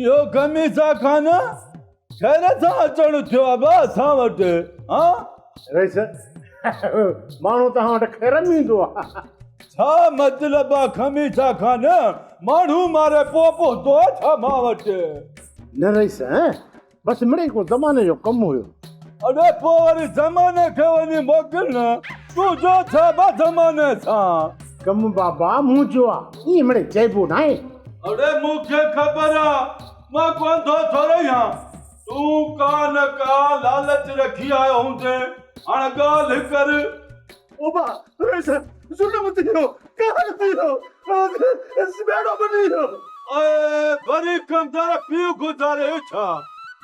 اهو خميسا خان خير سان اچڻ ٿيو آ با اسان وٽ ها؟ رئيس ماڻهو توهان وٽ خير ۾ ايندو آ. ڇا مطلب آ خميسا خان ماڻهو ماري پوء پهتو آ ڇا مان وٽ؟ نه رئيس بس مڙئي ڪو زماني جو ڪم هيو. اڙي پوء وري زماني کي وڃي موڪل نه، تنهنجو ڇا با زماني سان. ڪم بابا منهنجو آ، ائين مڙئي چئبو ناهي. اڙي مون کي خبر آ، مان ڪو انڌو ٿورئي هان، تون ڪا نه ڪا لالچ رکي آيو هوندين، هاڻ ڳالهه ڪر. ابا رئيس ظلم ٿي ويو، قهر ٿي ويو، ٻيڙو ٻڏي ويو. اي وري ڪمدار پيء گذاريو ڇا؟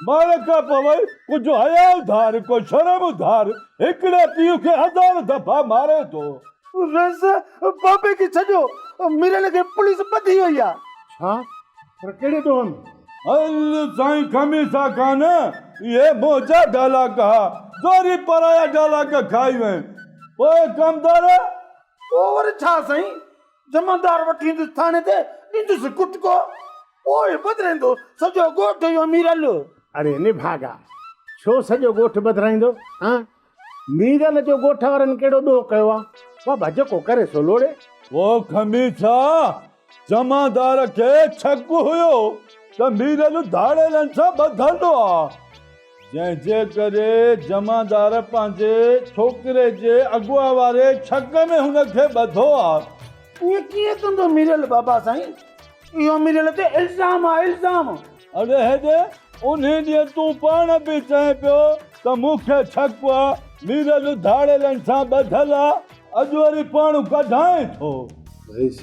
مارڪ پوي، ڪجهه حياء ڌار، ڪو شرم ڌار، هڪڙي پيء کي هزار دفعا ماري ٿو. رئيس بابي کي ڇڏيو، ميرل کي پوليس ٻڌي وئي آ. ڇا؟ پر ڪهڙي ڏوهه ۾؟ هل سائين خميسا خان، اهي منهنجا ڊائلاگ ها، زوري پرايا ڊائلاگ کائي وئين. پوء ڪمدار؟ پوء وري ڇا سائين، جمعدار وٺي ايندس ٿاڻي تي، ڏيندس ڪٽڪو، پوء ٻڌرائيندو سڄو ڳوٺ اهو ميرل. اڙي نڀاڳا، ڇو سڄو ڳوٺ ٻڌرائيندو، هان؟ ميرل جو ڳوٺ وارن ڪهڙو ڏوهه ڪيو آ؟ بابا جيڪو ڪري سو لوڙي. او خميسا، جمعدار کي شڪ هيو ته ميرل ڌاڙيلن سان ٻڌل آ، جنهن جي ڪري جمعدار پنهنجي ڇوڪري جي اغوا واري شڪ ۾ هن کي ٻڌو آ. ائين ڪيئن ڪندو ميرل بابا سائين، اهو ميرل تي الزام آ الزام. اڙي هيڏي، انهي ڏينهن تون پاڻ به چئين پيو ته مون کي ڇڪ آ، ميرل ڌاڙيلن سان ٻڌل آ، اڄ وري پاڻ ڪڍائين ٿو. رئيس،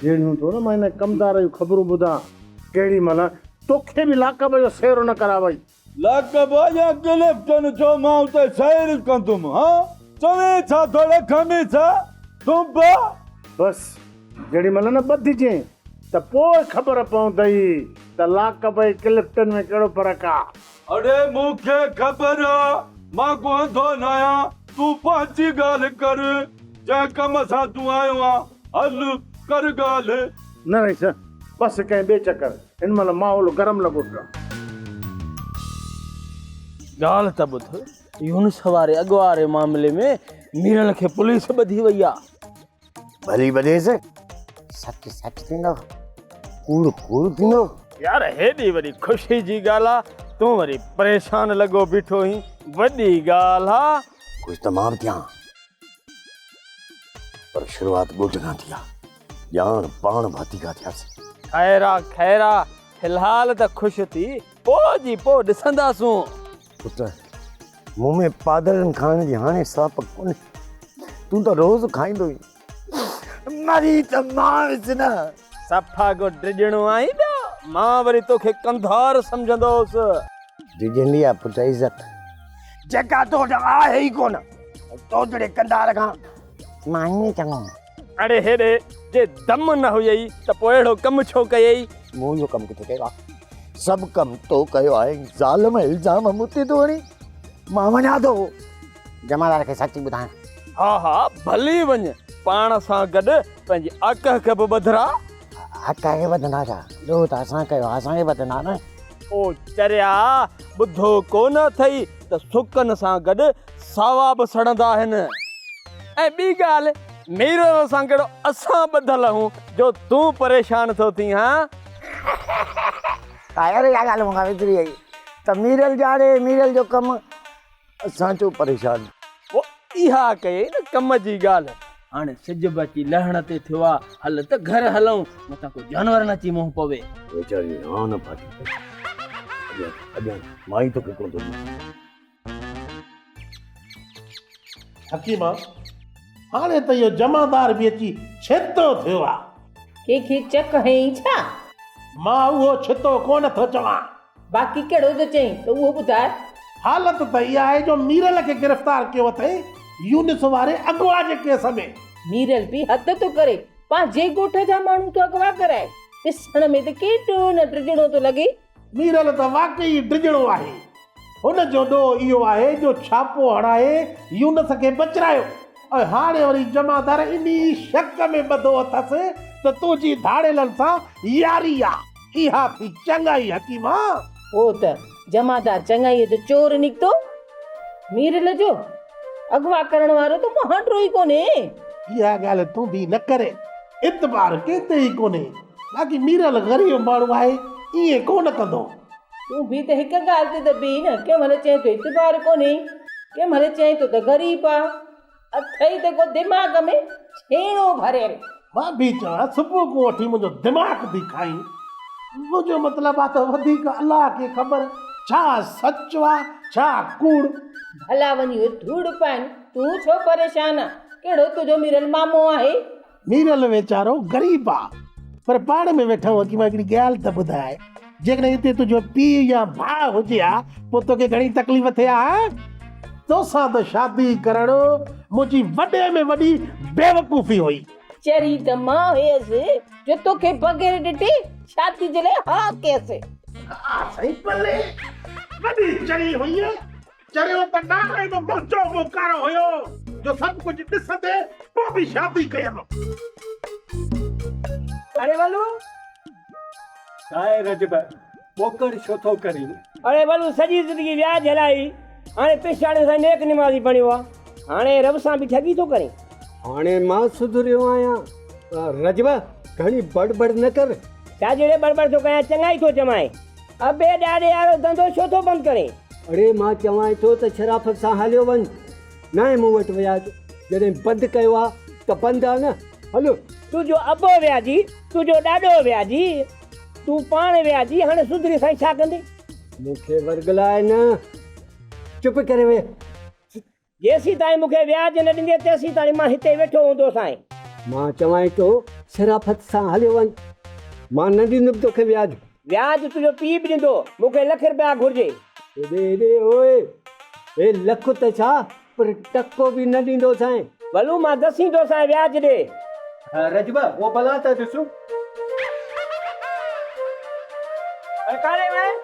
جهڙيون ٿو نه مان هن ڪمدار جون خبرون ٻڌان، ڪهڙي مهل توکي به لاڪب جو سير نه ڪراوئي. لاڪب يا ڪلفٽن جو مان اتي سير ڪندم، ها؟ چوين ڇا ٿو ڙي خميسا، تون به؟ بس، جهڙي مهل نه ٻڌجين ته پوء خبر پوندئي ته لاڪب ۽ ڪلفٽن ۾ ڪهڙو فرق آ. اڙي مون کي خبر آ، مان ڪو انڌو ناهيان، تون پنهنجي ڳالهه ڪر، جنهن ڪم سان تون آيو آن، هل ڪر ڳالهه. نه رئيس، بس ڪنهن ٻئي چڪر، هن مهل ماحول گرم لڳو پيو آ. ڳالهه ته ٻڌ، يونس واري اغوا واري معاملي ۾ ميرل کي پوليس ٻڌي وئي آ. ڀلي ٻڌيس، سچ سچ ٿيندو، ڪوڙ ڪوڙ ٿيندو. يار هيڏي وڏي خوشي جي ڳالهه آ، تون وري پريشان لڳو بيٺو هين، وڏي ڳالهه آ. خوش ته مان به ٿيان، پر شروعات ڳوٺ کان ٿي آ، ڄاڻ پاڻ ڀاتي کان ٿياسين. خير آ خير آ، في الحال ته خوش ٿي، پوء جي پوء ڏسنداسون. پٽ، مون ۾ پادرن کائڻ جي هاڻي سهپ ڪونهي. تون ته روز کائيندو هئين. مري ته مان وس نه. صفا ڪو ڊڄڻو آهين پيو. مان وري توکي ڪنڌار سمجهندو هوس. ڊڄندي آ پٽ عزت. جيڪا تو وٽ آهي ئي ڪونه. تو جهڙي ڪنڌار کان مان ائين چڱو. اڙي هيڏي، جي دم نه هيئي ته پوء اهڙو ڪم ڇو ڪيئي؟ مون اهو ڪم ڪٿي ڪيو آ؟ سڀ ڪم تو ڪيو آهي، ظالم الزام مون تي ٿو هڻين. مان وڃان ٿو جمعدار کي سچ ٻڌائڻ. ها ها ڀلي وڃ، پاڻ سان گڏ پنهنجي آڪهه کي به ٻڌراء. آڪهه کي ٻڌندا ڇا؟ ڏوهه ته اسان ڪيو آهي، اسان کي ٻڌندا نه. او چريا، ٻڌو ڪو نه اٿئي ته سڪن سان گڏ ساوا به سڙندا آهن. ۽ ٻي ڳالهه، ميرل سان ڪهڙو اسان ٻڌل آهيون جو تون پريشان ٿو ٿين هان؟ يار اها ڳالهه مون کان وسري وئي ته ميرل ڄاڻي ميرل جو ڪم اسان ڇو پريشان. پوء اها ڪيئي نه ڪم جي ڳالهه. هاڻي سج به اچي لهڻ تي ٿيو آ، هل ته گهر هلون، متان ڪو جانور نه اچي منهن پوي. ويچاري ران ڦاٽي پئي. اڄ اڄ مان ئي توکي ڪونه ٿو ڏيان. حڪيما، هاڻي ته اهو جمعدار به اچي ڇتو ٿيو آ. ڪنهن کي چڪ هنئي ڇا؟ مان اهو ڇتو ڪونه ٿو چوان. باقي ڪهڙو ٿو چئين ته اهو ٻڌاء. حالت ته اها آهي جو ميرل کي گرفتار ڪيو اٿئي يونس واري اغوا جي ڪيس ۾. ميرل به حد ٿو ڪري، پنهنجي ڳوٺ جا ماڻهو ٿو اغوا ڪرائي. ڏسڻ ۾ ته ڪيڏو نه ڊڄڻو ٿو لڳي. ميرل ته واقعي ڊڄڻو آهي. هن جو ڏوهه اهو آهي جو ڇاپو هڻائي يونس کي بچرايو ۽ هاڻي وري جمعدار انهي شڪ ۾ ٻڌو اٿس ته تنهنجي ڌاڙيلن سان ياري آ. اها ٿي چڱائي حڪيما. پوء ته جمعدار چڱائيء جو چور نڪتو. ميرل جو اغوا ڪرڻ وارو ته مهانڊو ئي ڪونهي. اها ڳالهه تون به نه ڪر. اعتبار ڪنهن تي ئي ڪونهي. باقي ميرل غريب ماڻهو آهي، ائين ڪو نه ڪندو. تون به ته هڪ ڳالهه تي ته بيهه نه، ڪنهن مهل چئين ٿو اعتبار ڪونهي، ڪنهن مهل چئين ٿو ته غريب آ. اٿئي ته ڪو دماغ ۾ ڇيڻو ڀريل. مان به چوان صبح کان وٺي منهنجو دماغ ٿي کائين. منهنجو مطلب آ ته وڌيڪ الله کي خبر ڇا سچ آ ڇا ڪوڙ. ڀلا وڃي اهي ڌوڙ پائن، تون ڇو پريشان آ؟ ڪهڙو تنهنجو ميرل مامو آهي؟ ميرل ويچارو غريب آ پر پاڻ ۾ ويٺا آهيون حڪيما هڪڙي ڳالهه ته ٻڌاء جيڪڏهن هتي تنهنجو پيء يا ڀاء هجي ها پوء توکي گهڻي تڪليف ٿئي ها ها؟ توسان ته شادي ڪرڻ منهنجي وڏي ۾ وڏي بيوقوفي هئي. چري ته مان هيس جو توکي بغير ڏٺي شادي جي لاء ها ڪيس. ها سائين پلي وڏي چري هئي. چريو ته ناهي نه منهنجو منهن ڪارو هيو جو سڀ ڪجهه ڏسندي پوء به شادي ڪيم. اڙي ولو! ڇاهي رجب، ٻوڪڙ ڇو ٿو ڪرين؟ اڙي ولو سڄي زندگي وياج هلائي هاڻي پڇاڙي سان نيڪ نمازي بڻيو آ، هاڻي رب سان به ٺڳي ٿو ڪرين. هاڻي مان سڌريو آهيان. رجب، گهڻي بڙ بڙ نه ڪر. ڇا جهڙي بڙ بڙ ٿو ڪيان، چڱائي ٿو چوانء. ابي ڏاڏي وارو ڌنڌو ڇو ٿو بند ڪرين؟ اڙي مان چوانء ٿو ته شرافت سان هليو وڃ. ناهي مون وٽ وياج. جڏهن بند ڪيو آ ته بند آ نه. هل. تنهنجو ابو وياجي، تنهنجو ڏاڏو وياجي، تون پاڻ وياجي، هاڻي سڌري سائين ڇا ڪندين؟ مون کي ورغلاء نه. چپ ڪري ويهه. جيسين تائين مون کي وياج نه ڏيندين تيسين تائين مان هتي ئي ويٺو هوندوسانء. مان چوانء ٿو شرافت سان هليو وڃ. مان نه ڏيندم توکي وياج. وياج تنهنجو پيء به ڏيندو. مون کي لک رپيا گهرجي. هيڏي هيڏي اوئي. هي لک ته ڇا پر ٽڪو به نه ڏيندوسانء. ولو مان دسيندوسانء وياج ڏي. رجب اهو بلا ته ڏسون. اڙي ڪاڏي وئين؟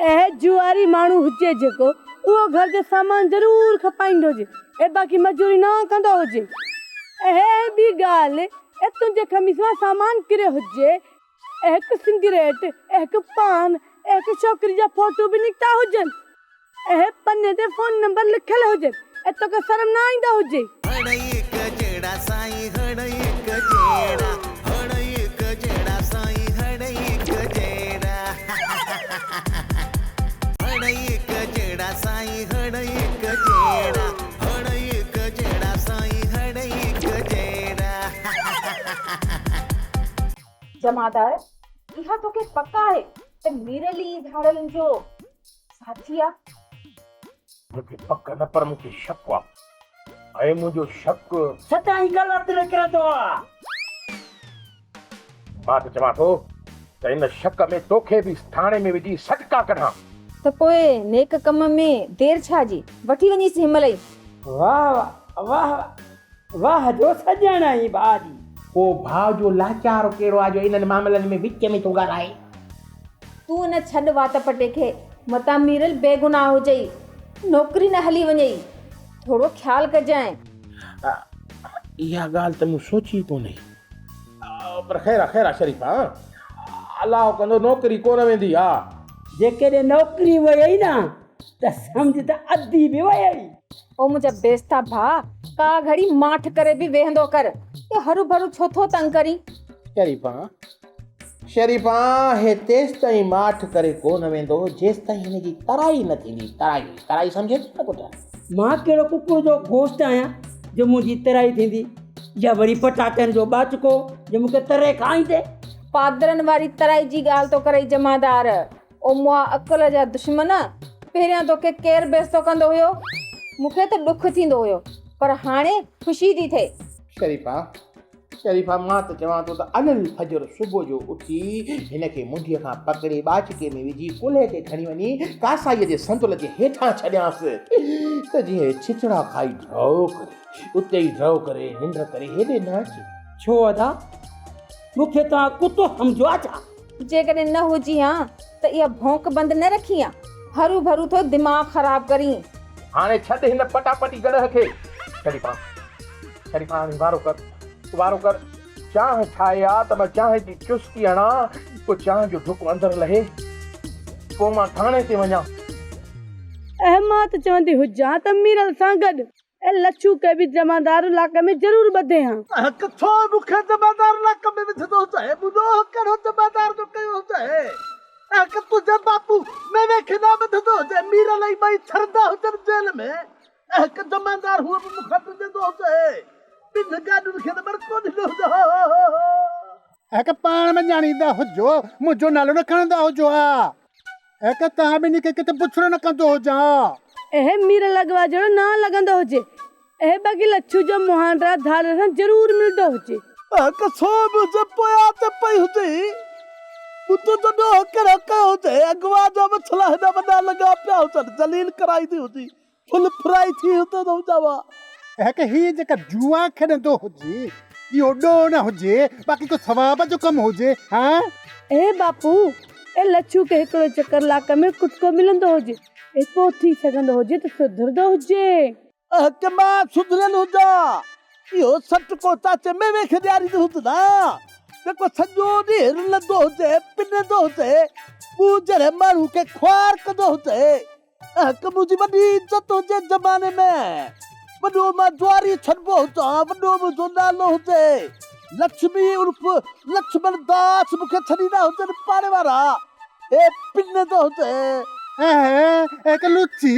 اهي جوئاري ماڻهو هجي جيڪو اهو گهر جو سامان ضرور کپائيندو هجي ۽ باقي مزوري نه ڪندو هجي. اهي ۽ ٻي ڳالهه اي تنهنجي خميس مان سامان ڪريو هجي ۽ هڪ سنگريٽ ۽ هڪ پان ۽ هڪ ڇوڪري جا فوٽو به نڪتا هجن اهي پني تي فون نمبر لکيل هجن ۽ توکي شرم نه ايندو هجي. هڙئي هڪ جهڙا سائين هڙئي هڪ جهڙا هڙئي هڪ جهڙا سائين هڙئي هڪ جهڙا هڙئي هڪ جهڙا سائين هڙئي هڪ جهڙا هڙئي هڪ جهڙا سائين هڙئي هڪ جهڙا. جمعدار، اها توکي پڪ آهي ته ميرل ئي ڌاڙيلن جو ساٿي آ؟ مون کي پڪ نه پر مون کي شڪ آ ۽ منهنجو شڪ. سدائين غلط نڪرندو آ. مان ته چوان ٿو ته ان شڪ ۾ توکي به ٿاڻي ۾ وجهي سٽڪا ڪڍان. ته پوء نيڪ ڪم ۾ دير ڇا جي؟ وٺي وڃيس هن مهل ئي. واهه واهه واهه جو سڄڻ آهين ڀاء جي. ڪو ڀاء جو لاچار ڪهڙو آ جو انهن معاملن ۾ وچ ۾ ٿو ڳالهائي. تون نه ڇڏ وات پٽي کي، متان ميرل بيگناهه هجئي، نوڪري نه هلي وڃئي، ٿورو خيال ڪجانء. اها ڳالهه ته مون سوچي ئي ڪونهي. پر خير آ، خير آ شريفا، الله ڪندو نوڪري ڪونه ويندي ها. جيڪڏهن نوڪري ويئي نه ته سمجهه ته ادي به ويئي. او منهنجا بيستا ڀاء، ڪا گهڙي ماٺ ڪري به ويهندو ڪر، اهو هروڀرو ڇو ٿو تنگ ڪرين؟ شريفا، شريفان، هي تيستائين ماٺ ڪري ڪو نه ويندو، جيستائين هن جي ترائي نه ٿيندي. ترائي، ترائي سمجهين ٿو نه پٽ؟ مان ڪهڙو ڪڪڙ جو گوشت آهيان جو منهنجي ترائي ٿيندي يا وري پٽاٽن جو ٻاچڪو جو مون کي تري کائيندي. پادرن واري ترائي جي ڳالهه ٿو ڪرين جمعدار! او مئا عقل جا دشمن! پهريان توکي ڪير بيستو ڪندو هيو؟ مون کي ته ڏک ٿيندو هيو، پر هاڻي خوشي ٿي ٿئي. شريفان، شريفا، مان ته چوان ٿو ته علي الفجر صبح جو اٿي هن کي منڍيء کان پڪڙي ٻاچڪي ۾ وجهي ڪلهي تي کڻي وڃي ڪاسائيء جي صندل جي هيٺان ڇڏيانس ته جيئن هي ڇچڙا کائي ڍؤ ڪري، اتي ئي ڍؤ ڪري ننڊ ڪري هيڏي نه اچي. ڇو ادا، مون کي توهان ڪتو سمجهيو آ ڇا؟ جيڪڏهن نه هجين ها ته اها ڀونڪ بند نه رکين ها، هروڀرو ٿو دماغ خراب ڪرين. هاڻي ڇڏ هن پٽاپٽي گڏهه کي. شريفا، شريفا هاڻي وارو ڪر، وارو ڪر. چانهه ٺاهي آ ته مان چانهه جي چسڪي هڻان، پوء چانهه جو ڍڪ اندر لهي، پوء مان ٿاڻي تي وڃان. اهي مان ته چوندي هجان ته ميرل سان گڏ اي لڇو کي به جمعدار لاڪ ۾ ضرور ٻڌين ها. اهڪ ڇو مون کي جمعدار لاڪ ۾ وجهندو هجين؟ مون ڏوهه ڪهڙو جمعدار جو ڪيو هجين؟ اهڪ تنهنجي باپو ميوي کي نه ٻڌندو هجين، ميرل ۽ ٻئي ڇرندا هجن جيل ۾. اهڪ جمعدار هونء به مون کان ڊڄندو هجي. ٻن گاڏين کي ته ٻڙڪو ڏنو هجي. اهڪ پاڻ ۾ ڄاڻيندا هجو، منهنجو نالو نه کڻندا هجو ها. اهڪ توهان ٻنهي کي ڪٿي بڇڙو نه ڪندو هجان ها. اهي مير لڳوا جهڙو نه لڳندو هجي. اهي باقي لڇو جو مهانڊا ڌاڙيل سان ضرور ملندو هجي. اهڪ سو منهنجي پويان تي پئي هجي. مون تنهنجو ڏوهه ڪهڙو ڪيو هجي. اغوا جا مڇلا هيڏا وڏا لڳا پيا هجن. ذليل ڪرائيندي هجي. فل فرائي ٿي هتي ته هجان ها. هڪ هي جيڪا جوا کيڏندو هجي اهو ڏوهه نه هجي باقي ڪو ثواب جو ڪم هجي ها. اي باپو اي لڇو کي هڪڙو چڪر لاڪ ۾ ڪٽڪو ملندو هجي اي پو ٿي سگهندو هجي ته سڌرندو هجي. اهڪ مان سڌريل هجان اهو سٽڪو چاچي ميوي کي ڏياريندي هج نه جيڪو سڄو ڏينهن رلندو هجي پنندو هجي مون جهڙي ماڻهو کي خوار ڪندو هجي. اهڪ منهنجي وڏي عزت هجي زماني ۾، وڏو مان جواري ڇڏبو هجان، وڏو منهنجو نالو هجي، لڇمي عرف لڇمڻ داس مون کي ڇڏيندا هجن پاڙي وارا، هي پنندو هجي. اهه اهڪ لچي،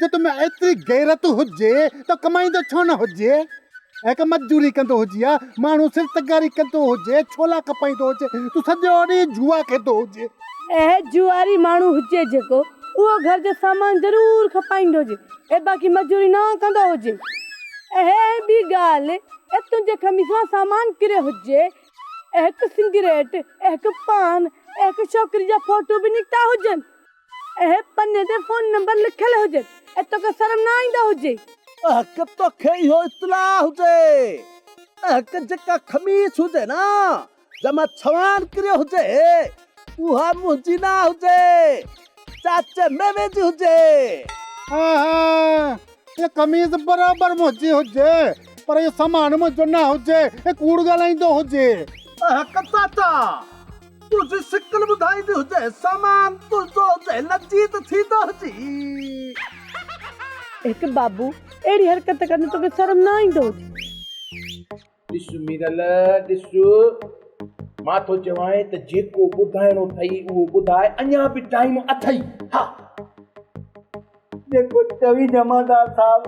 جي تو ۾ ايتري غيرت هجي ته ڪمائيندو ڇو نه هجي؟ اهڪ مزدوري ڪندو هجي ها، ماڻهو سر تغاري ڪندو هجي، ڇولا کپائيندو هجي، تون سڄو ڏينهن جوا کيڏندو هجي. اهي جواري ماڻهو هجي جيڪو اهو گهر جو سامان ضرور کپائيندو هجي ۽ باقي مزوري نه ڪندو هجي. اهي ۽ ٻي ڳالهه اي تنهنجي خميس مان سامان ڪريو هجي ۽ هڪ سنگريٽ ۽ هڪ پان ۽ هڪ ڇوڪري جا فوٽو به نڪتا هجن اهي پني تي فون نمبر لکيل هجن ۽ توکي شرم نه ايندو هجي. اهڪ توکي اهو اطلاع هجي اهڪ جيڪا خميس هجي نه جنهن مان ڇوان ڪريو هجي، اها منهنجي نه هجي، چاچي ميوي جي هجي. آها، اها قميص برابر منهنجي هجي، پر اهو سامان منهنجو نه هجي ۽ ڪوڙ ڳالهائيندو هجي. اهڪ چاچا، تنهنجي شڪل ٻڌائيندي هجي، سامان تنهنجو هجي، لڄي ته ٿيندو هجي. اهڪ بابو، اهڙي حرڪت ڪندي توکي شرم نه ايندو هجي. ڏس ميرل ڏس، مان ٿو چوانء ته جيڪو ٻڌائڻو اٿئي اهو ٻڌاء، اڃا به ٽائيم اٿئي. ها. جيڪو چوين جمعدار صاحب،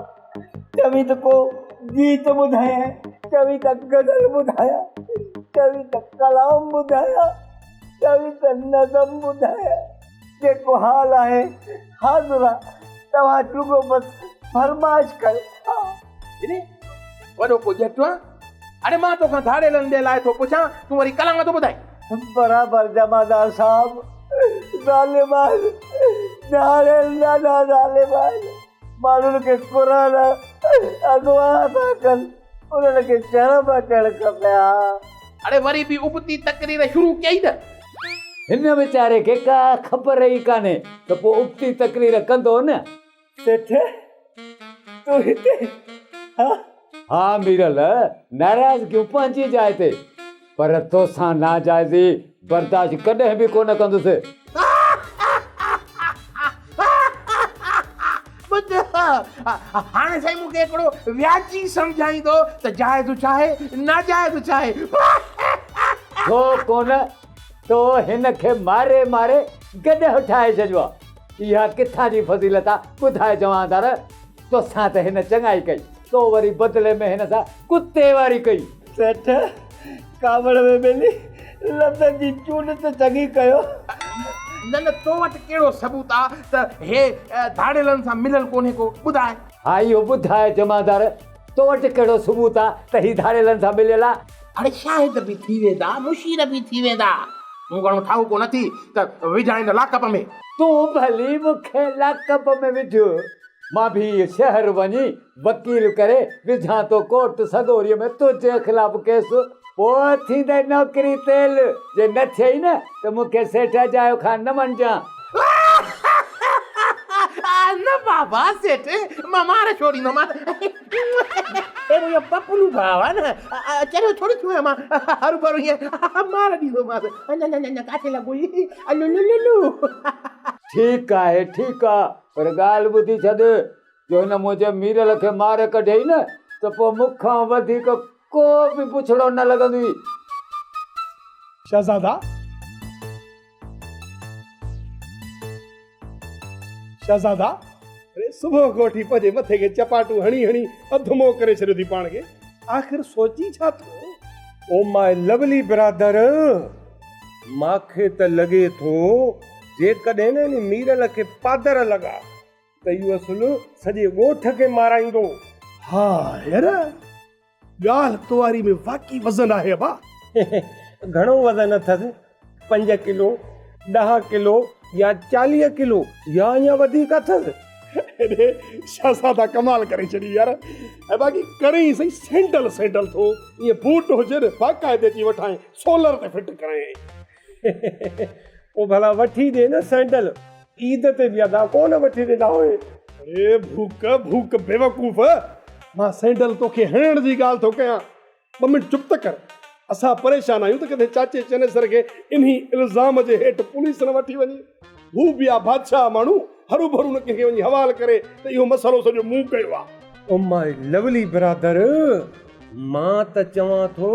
چوين ته ڪو گيت ٻڌايان، چوين ته غزل ٻڌايان، چوين ته ڪلام ٻڌايان، چوين ته نظم ٻڌايان، جيڪو حال آهي حاضر آ، توهان رڳو بس فرمائش ڪيو. ها. وڏو ڪو ڄٽ آن؟ اڙي مان توکان ڌاڙيلن جي لاء ٿو پڇان، تون وري ڪلام ٿو ٻڌائين. برابر جمعدار صاحب، ظالم آهن، ڌاڙيل ڏاڍا ظالم آهن، ماڻهن کي قرآن اغوا ٿا ڪن، انهن کي شرم اچڻ کپي ها. اڙي وري به ابتي تقرير شروع ڪيئي نه. هن ويچاري کي ڪا خبر ئي ڪانهي ته پوء ابتي تقرير ڪندو نه. سيٺ، تون هتي؟ ها؟ ها ميرل، ناراضگيون پنهنجي جاء تي، پر توسان ناجائزي برداشت ڪڏهن به ڪونه ڪندس. ٻڌ، هاڻي سائين مون کي هڪڙو وياجي سمجهائيندو ته جائز ڇا آهي، ناجائز ڇا آهي؟ ڇو ڪونه، تو هن کي ماري ماري گڏهه ٺاهي ڇڏيو آهي. اها ڪٿان جي فضيلت آ ٻڌاء جوانڌار، توسان ته هن چڱائي ڪئي، تو وري بدلي ۾ هن سان ڪتي واري ڪئي. سيٺ، ڪاوڙ ۾ ٻيلي لفظن جي چونڊ ته چڱي ڪيو. نه نه تو وٽ ڪهڙو ثبوت آ ته هي ڌاڙيلن سان مليل ڪونهي ڪو، ٻڌاء. ها اهو ٻڌاء جمعدار، تو وٽ ڪهڙو ثبوت آ ته هي ڌاڙيلن سان مليل آ؟ اڙي شاهد به ٿي ويندا، مشير به ٿي ويندا. تون گهڻو ٺاهوڪو نه ٿي ته وجهانء نه لاڪپ ۾. تون ڀلي مون کي لاڪپ ۾ وجهه، مان به شهر وڃي وڪيل ڪري وجهان ٿو ڪورٽ سڳوريء ۾ تنهنجي خلاف ڪيس. پوء ٿيندئي نوڪري تيل، جي نه ٿيئي نه ته مون کي سيٺ اجايو خان نه مڃجان. نه ڀاء، شاباس سيٺ، مان مار ڇوڙيندومانس. اي منهنجو پپلو ڀاء آ نه، چريو ٿوري ٿيو آهيان مان، هروڀرو ائين مار ڏيندومانس. اڃا اڃا اڃا ڪاٿي لڳو ئي، الولولولو. ٺيڪ آهي، ٺيڪ آ، پر ڳالهه ٻڌي ڇڏ، جو هن منهنجي ميرل کي ماري ڪڍيئي نه ته پوء مون کان وڌيڪ ڪو به پڇڙو نه لڳندوئي. شهزادا! شهزادا! اڙي صبح کان وٺي پنهنجي مٿي کي چپاٽون هڻي هڻي اڌ مئو ڪري ڇڏيو اٿئي پاڻ کي. آخر سوچين ڇا ٿو؟ او ماء لولي برادر! ماکي ته لڳي ٿو جيڪڏهن نه ان ميرل کي پادر لڳا ته اهو اصل سڄي ڳوٺ کي مارائيندو. ها يار! ڳالهه تو واري ۾ واقعي وزن آهي ابا. گهڻو وزن اٿس، پنج ڪلو، ڏهه ڪلو يا 40 ڪلو يا اڃا وڌيڪ اٿس. اڙي شهزادا ڪمال ڪري ڇڏي يار. ۽ باقي ڪرين سهي سينڊل سينڊل ٿو ائين بوٽ هجي نه باقاعدي اچي وٺانء سولر تي فٽ ڪرايائين. پوء ڀلا وٺي ڏي نه سينڊل. عيد تي به ادا ڪو نه وٺي ڏنا هئي. اڙي ڀوڪ ڀوڪ بيوقوف مان سينڊل توکي هڻڻ جي ڳالهه ٿو ڪيان. ٻه منٽ چپ ته ڪر. اسان پريشان آهيون ته ڪٿي چاچي چنيسر کي انهي الزام جي هيٺ پوليس نه وٺي وڃي. هو به آ بادشاهه ماڻهو، هروڀرو نه ڪنهن کي وڃي حوال ڪري ته اهو مسئلو سڄو مون ڪيو آ. او ماء لولي برادر مان ته چوان ٿو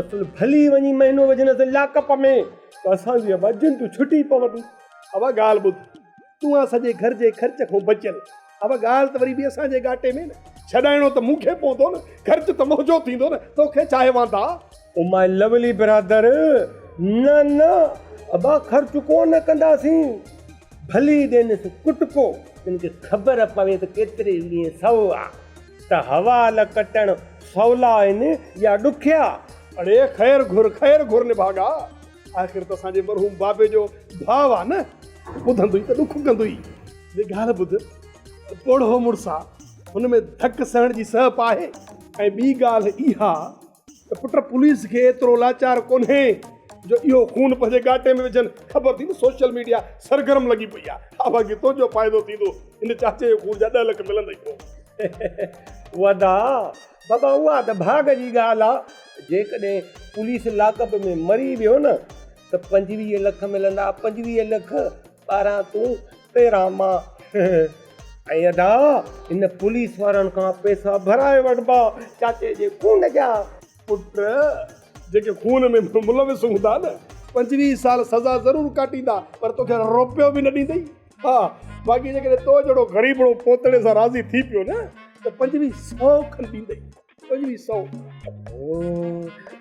اصل ڀلي وڃي مهينو وجهنس لاڪپ ۾ ته اسان جي ابا جند ڇٽي پوندي. ابا ڳالهه ٻڌ، تون آن سڄي گهر جي خرچ کان بچيل. ابا ڳالهه ته وري به اسان جي ڳاٽي ۾ نه. ڇڏائڻو ته مون کي پوندو نه، خرچ ته منهنجو ٿيندو نه، توکي ڇاهي واندا. او ماء لولي برادر، نه نه ابا خرچ ڪو نه ڪنداسين. ڀلي ڏينس ڪٽڪو، تن کي خبر پوي ته ڪيتري ڏينهن سئو آ ته حوال ڪٽڻ سولا آهن يا ڏکيا. اڙي خير گهر خير گهر نڀاڳا. آخر ته اسان جي مرحوم بابي جو ڀاء آ نه، ٻڌندو ئي ته ڏک ڪندو ئي. جي ڳالهه ٻڌ، پوڙهو مڙس آ، هن ۾ ڌڪ سهڻ جي سهپ آهي ۽ ٻي ڳالهه اها ته پٽ پوليس کي ايترو لاچار ڪونهي جو اهو خون پنهنجي ڳاٽي ۾ وجهن، خبر ٿي نه سوشل ميڊيا سرگرم لڳي پئي آ، ها باقي تنهنجو فائدو ٿيندو، هن چاچي جي خون جا 10 لک ملندئي پوء. ودا بابا اها ته ڀاڳ جي ڳالهه آ، جيڪڏهن پوليس لاڪپ ۾ مري ويو نه ته 25 لک ملندا، 25 لک 12 تون 13 مان. ۽ ادا ان پوليس وارن کان پئسا ڀرائي وٺبا چاچي جي خون جا. پٽ جيڪي خون ۾ ملوث هوندا نه 25 سال سزا ضرور ڪاٽيندا پر توکي روپيو به نه ڏيندئي. ها باقي جيڪڏهن تو جهڙو غريبڙو پوتڙي سان راضي ٿي پيو نه ته 25 سئو کن ڏيندئي. 25 سئو.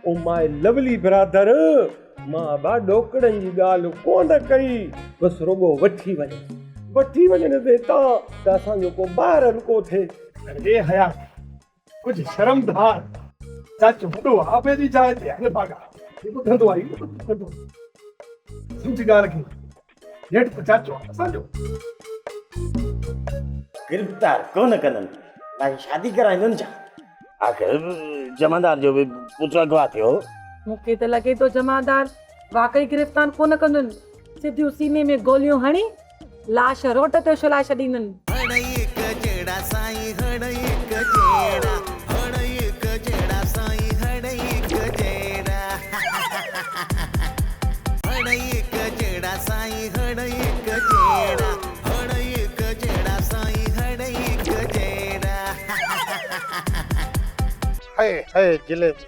او ماء لولي برادر مان ابا ڏوڪڙن جي ڳالهه ڪونه ڪئي بس رڳو وٺي وڃ وٺي وڃڻ the تان ته اسان جو ڪو ٻار هلڪو ٿئي. اڙي حيا ڪجهه شرم ڌار چاچو وڏو آ ابي جي جاء تي آ نڀاڳا هي ٻڌندو آ هي ٻڌندو سمجهه ڳالهه کي. نيٺ ته چاچو آ اسان جو. گرفتار ڪونه ڪندن، باقي شادي ڪرائيندن ڇا؟ آخر جمعدار جو به پٽ اغوا ٿيو هو. مون کي ته لڳي ٿو جمعدار واقعي گرفتار ڪونه ڪندن، سڌيون سيني ۾ گوليون هڻي لاش روڊ تي اڇلائي ڇڏيندن. هڙئي هڪ جهڙا سائين هڙئي هڪ جهڙا هڙئي هڪ جهڙا سائين هڙئي هڪ جهڙا هڙئي هڪ جهڙا سائين هڙئي هڪ جهڙا هڙئي هڪ جهڙا سائين هڙئي هڪ جهڙا. هئي هئي جليبي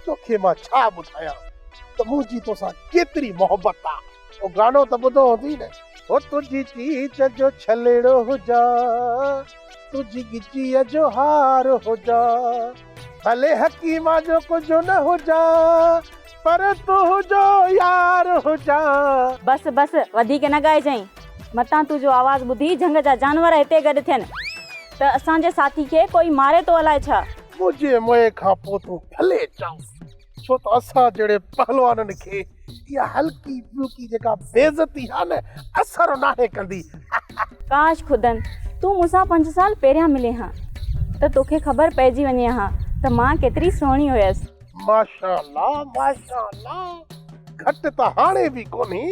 توکي مان ڇا ٻڌايان ته منهنجي توسان ڪيتري محبت آ. او گانو ته ٻڌو هوندي نه. هو تنهنجي چيچ جو ڇلڙو هجان، تنهنجي ڳچيء جو هار هجان، ڀلي حڪيما جو ڪجهه نه هجان، پر تنهنجو يار هجان. بس بس وڌيڪ نه ڳائجانء، متان تنهنجو آواز ٻڌي جهنگ جا جانور هتي گڏ ٿين ته اسان جي ساٿي کي ڪوئي ماري ٿو الائي ڇا. منهنجي مئي کان پوء تون ڀلي چئو، ڇو ته اسان جهڙي پهلوانن کي اها هلڪي ڦلڪي جيڪا بيعزتي آهي نه اثر ناهي ڪندي. ڪاش خدن تون مون سان پنج سال پهريان ملين ها ته توکي خبر پئجي وڃي ها ته مان ڪيتري سهڻي هيس. ماشاءالله ماشاءالله گهٽ ته هاڻي به ڪونهي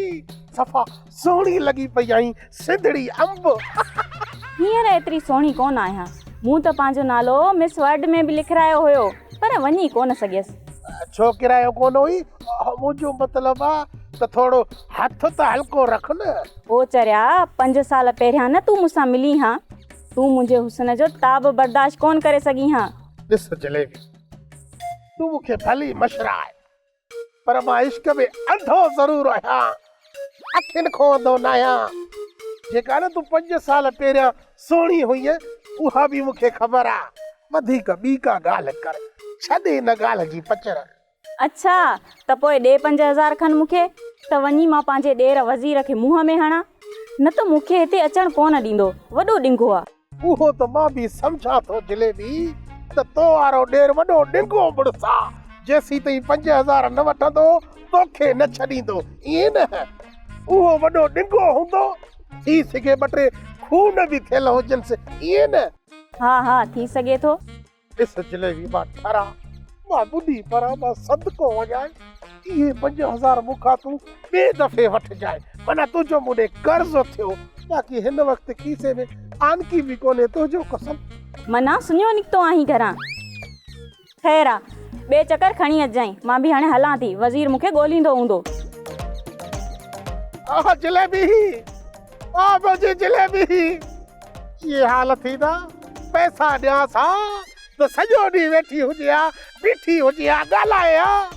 صفا سهڻي لڳي پئي آهين سنڌڙي انب. هينئر ايتري سهڻي ڪونه آهيان. مون ته پنهنجو نالو مس ورلڊ ۾ به لکرايو هيو، پر وڃي ڪونه سگهيس. ڇو ڪرايو ڪونه هئي؟ منهنجو مطلب آ ته ٿورو هٿ ته هلڪو رک نه. او چريا، پنج سال پهريان نه تون مون سان ملين ها، تون منهنجي حسن جو تاب برداشت ڪونه ڪري سگهين ها. ڏس جليبي، تون مون کي ڀلي مشراء، پر مان عشق ۾ انڌو ضرور آهيان، اکين کان انڌو ناهيان. جيڪا نه تون پنج سال پهريان سهڻي هئينء، اها به مون کي خبر آ. وڌيڪ ٻي ڪا ڳالهه ڪر، ڇڏ ان ڳالهه جي پچر. اڇا، ته پوء ڏي 5000 کن مون کي، ته وڃي مان پنهنجي ڏير وزير کي منهن ۾ هڻان. نه ته مون کي هتي اچڻ ڪونه ڏيندو، وڏو ڏنگو آ. اهو ته مان به سمجهان ٿو جليبي ته تو وارو ڏير وڏو ڏنگو مڙس آ، جيسيتائين 5000 نه وٺندو توکي نه ڇڏيندو، ائين نه؟ اهو وڏو ڏنگو هوندو، ٿي سگهي ٻه ٽي خون به ٿيل هجنس، ائين نه؟ ها ها ٿي سگهي ٿو. ڏس جليبي مان ٺران، مان ٻڏي پران، مان صدقو وڃانء، اهي 5000 مون کان تون ٻئي دفعي وٺجانء، معنيٰ تنهنجو مون ڏي قرض ٿيو، باقي هن وقت کيسي ۾ آنڪي به ڪونهي، تنهنجو قسم. معنيٰ سڃو نڪتو آهين گهران. خير آ، ٻئي چڪر کڻي اچجانء، مان به هاڻي هلان ٿي، وزير مون کي ڳوليندو هوندو. آه جليبي! آه منهنجي جليبي! اهي حال ٿيندا، پئسا ڏيانس ها ته سڄو ڏينهن ويٺي هجي ها، بيٺي هجي ها، ڳالهائي ها.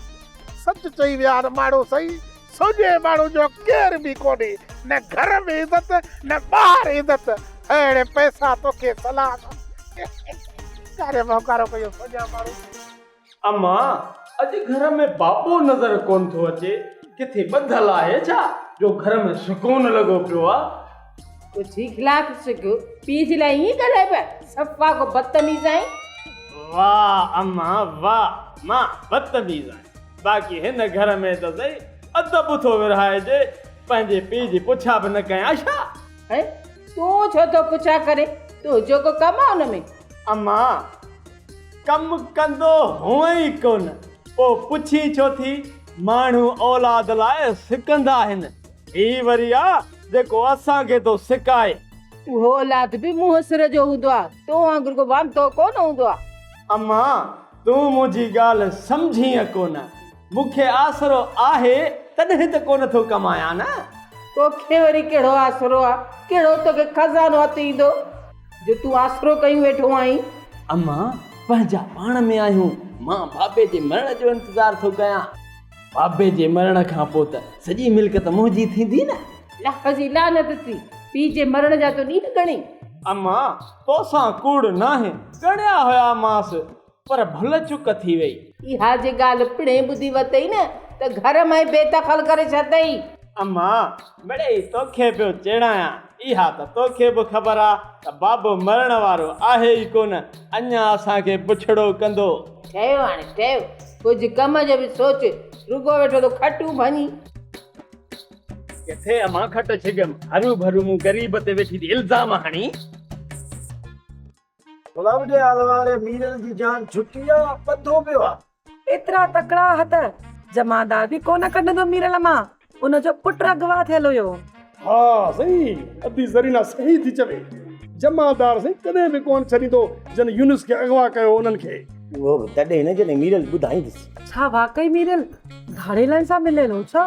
سچ چئي ويا آهن ماڻهو سائين، سوڄي ماڻهو جو ڪير به ڪونهي، نه گهر ۾ عزت نه ٻاهر عزت. اهڙي پئسا توکي سلام. ڪاري ڀوڪارو ڪيو سوڄا ماڻهو. اما، اڄ گهر ۾ بابو نظر ڪونه ٿو اچي، ڪٿي ٻڌل آهي ڇا جو گهر ۾ سڪون لڳو پيو آ. پڇي خلاف سک، پيء جي لاء ائين ڳالهائبو آهي، صفا ڪو بدتميز آهين. واهه اما واهه، مان بدتميز آهيان، باقي هن گهر ۾ ته سهي ادب ٿو ورهائجي، پنهنجي پيء جي پڇا به نه ڪيان ڇا؟ هي، تون ڇو ٿو پڇا ڪرين، تنهنجو ڪو ڪم آ ان ۾؟ اما، ڪم ڪندو هونئن ئي ڪونه، پوء پڇين ڇو ٿي؟ ماڻهو اولاد لاء سڪندا آهن، هي وري آ جيڪو اسان کي ٿو سڪائي. اهو اولاد به منهن سر جو هوندو آ، تو وانگر ڪو وانڌو ڪونه هوندو آ. اما، تون منهنجي ڳالهه سمجهينء ڪونه، مون کي آسرو آهي تڏهن ته ڪونه ٿو ڪمايان نه. توکي وري ڪهڙو آسرو آ، ڪهڙو توکي خزانو هٿ ايندو؟ جو تون آسرو ڪيون ويٺو آهين. اما، پنهنجا پاڻ ۾ آهيون. مان بابي جي مرڻ جو انتظار ٿو ڪيان. بابي جي مرڻ کان پوء ته سڄي ملڪيت منهنجي ٿيندي نه. لک جي لعنت ٿي، پيء جي مرڻ جا تون ڏينهن ڳڻين. اما، توسان ڪوڙ ناهي، ڳڻيا هيامانس، پر ڀل چڪ ٿي وئي. اها جي ڳالهه پڻهين ٻڌي وتئي نه ته گهر مان ئي بي دخل ڪري ڇڏندئي. اما، مڙئي توکي پيو چيڙايان. اها ته توکي به خبر آ ته بابو مرڻ وارو آهي ئي ڪونه، اڃا اسان کي بڇڙو ڪندو. ٺهيو هاڻي ٺهيو، ڪجهه ڪم جو به سوچ، رڳو ويٺو ٿو کٽون ڀڃين. ڪٿي امان کٽ ڇڳم، هروڀرو مون غريب تي ويٺي ٿي الزام هڻين. غلام جي حال واري ميرل جي جان ڇٽي آ، ٻڌو پيو آ. ايترا تڪڙا هٿ جمعدار به ڪونه ڪڍندو ميرل مان، ان جو پٽ اغوا ٿيل هيو. ها سائين ادي زرينا صحيح ٿي چوي، جمعدار سائين ڪڏهن به ڪونه ڇڏيندو جن يونس کي اغوا ڪيو انهن کي. اهو به تڏهن نه جڏهن ميرل ٻڌائيندس. ڇا واقعي ميرل ڌاڙيلن سان مليل هو ڇا؟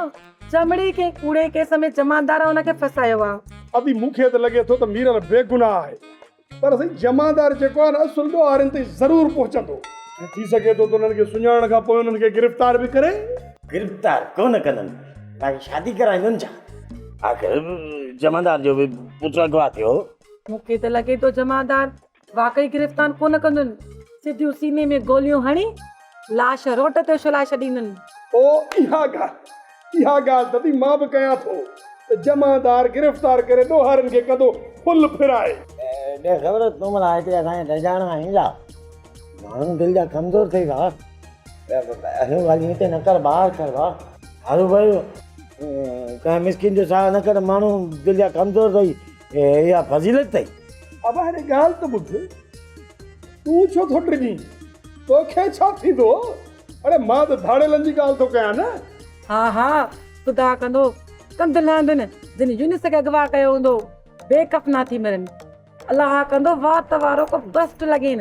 چمڙي ڪنهن ڪوڙي ڪيس ۾ جمعدار ان کي ڦاسايو آ. ادي مون کي ته لڳي ٿو ته ميرل بيگناهه آهي. پر سائين جمعدار جيڪو آهي نه اصل ڏوهارين تائين ضرور پهچندو ۽ ٿي سگهي ٿو ته انهن کي سڃاڻڻ کان پوء انهن کي گرفتار به ڪري. گرفتار ڪونه ڪندن باقي شادي ڪرائيندن ڇا؟ آخر جمعدار جو به پٽ اغوا ٿيو هو. مون کي ته لڳي ٿو جمعدار واقعي گرفتار ڪونه ڪندن، سڌيون سيني ۾ گوليون هڻي لاش روڊ تي اڇلائي ڇڏيندن. او اها ڳالهه اها ڳالهه ته ٿي مان به ڪيان ٿو ته جمعدار گرفتار ڪري ڏوهارين کي ڪندو ڦل ڦرائي. ڏي خبر تون ڀلا هتي اسان جي ڊڄائڻ آئين ڇا؟ ماڻهو دل جا ڪمزور ٿئي ڀاء. اهڙيون ڳالهيون هتي نه ڪر ٻاهر ڪر ڀاء. هارو ڀائي ڪنهن مسڪين جو ساهه نه ڪڍ ماڻهو دل جا ڪمزور اٿئي اها فضيلت اٿئي. ابا هاڻي ڳالهه ته ٻڌ تون ڇو ٿو ڊڄين؟ توکي ڇا ٿيندو؟ اڙي مان ته ڌاڙيلن جي ڳالهه ٿو ڪيان نه. ها ها خدا ڪندو ڪنڌ لهندن جن يونس کي اغوا ڪيو هوندو بي ڪفنا ٿي مرن. الله ڪندو وات وارو ڪو بسٽ لڳين.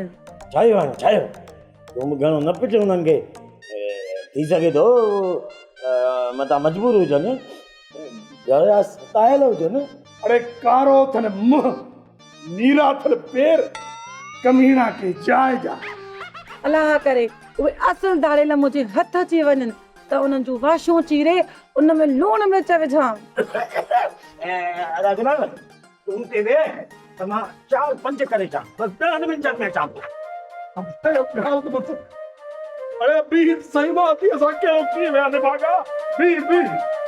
ڇا ٿيو هاڻي ڇا ٿيو؟ تون به گهڻو نه پٽ انهن کي. ٿي سگهي ٿو متان مجبور هجن، گهر جا ستايل هجن. اڙي ڪارو اٿن منهن، نيرا اٿن پير، ڪميڻا ڪي جاء جا. الله ڪري اهي اصل ڌاڙيل منهنجي هٿ اچي وڃن ته انهن جون واشون چيري ان ۾ لوڻ مرچ وجهان. ادا گلاب تون اتي ويهه ته مان چار پنج ڪري اچان بس ڏهن منٽن ۾ اچان ٿو. اڙي بيهه سائين مان اٿي اسان ڪهڙو ٿي ويا نڀاڳا بيهه بيهه.